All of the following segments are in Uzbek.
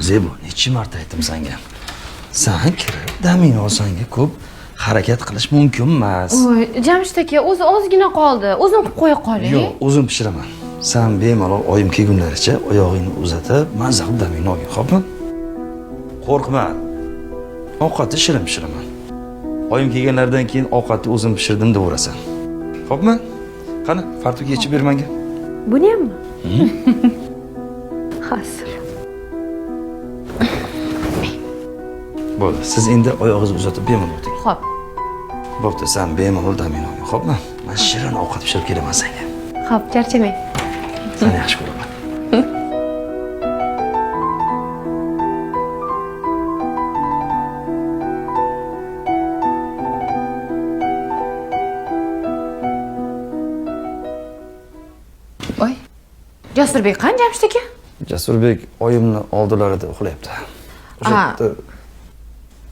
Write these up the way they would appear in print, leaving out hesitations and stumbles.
Zebo, necha marta aytdim senga. San kirib damingni olsangga ko'p harakat qilish mumkin emas. Voy, Jamshid aka, o'zi ozgina qoldi. O'zim qilib qo'ya qolay. Yo'q, o'zim pishiraman. San bemalol oyim kelgunlaricha oyog'ingni uzatib, mazza qilib damingni olgin, xo'pmi? Qo'rqma. Ovqatni shirin pishiraman. Oyim kelganlaridan keyin ovqatni o'zim pishirdim deb urasan. Xo'pmi? Qani, fartuk yechib ber menga. Buni hammi? Hozir. Bo'ldi. Siz endi oyog'ingizni uzatib bemalol o'ting. Xo'p. Bo'pti, sen bemalol damingni olgin, xo'pmi? Men shirin ovqat pishirib kelaman senga. Xo'p, charchamang. Seni yaxshi ko'raman. Voy. Jasurbek qani, Jamshid aka? Jasurbek oyimni oldilarida uxlayapti. O'sha yerda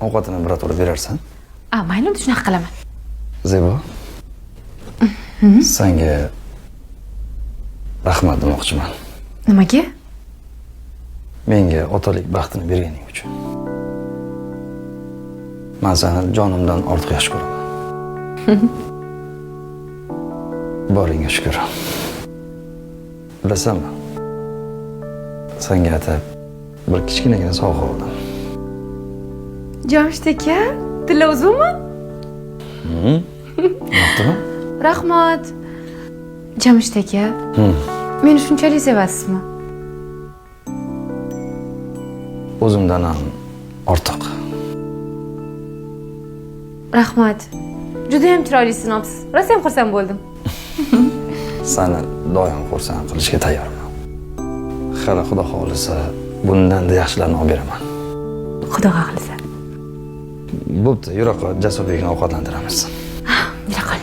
ovqatini birato'la berarsan. A, mayli, unda shunaqa qilaman. Zebo. Senga rahmat demoqchiman. Nimaga? Menga otalik baxtini berganing uchun. Men seni jonimdan ortiq yaxshi ko'raman. Boringga shukr. Bilasanmi? Senga atab bir kichkinagina sovg'a oldim. Jamshid aka, tilla uzunmi? Yoqdimi? Rahmat. Jamshid aka, meni shunchalik sevasizmi? O'zimdan ham ortiq. Rahmat. Juda ham chiroyli sinobsiz. Rosa ham xursand bo'ldim. Seni doim xursand qilishga tayyorman. Hali Xudo xohlasa bundan-da yaxshilarni olib beraman. Xudo xohlasa. Bo'pti, yura qol, Jasurbekni ovqatlantiramiz. Yura qol.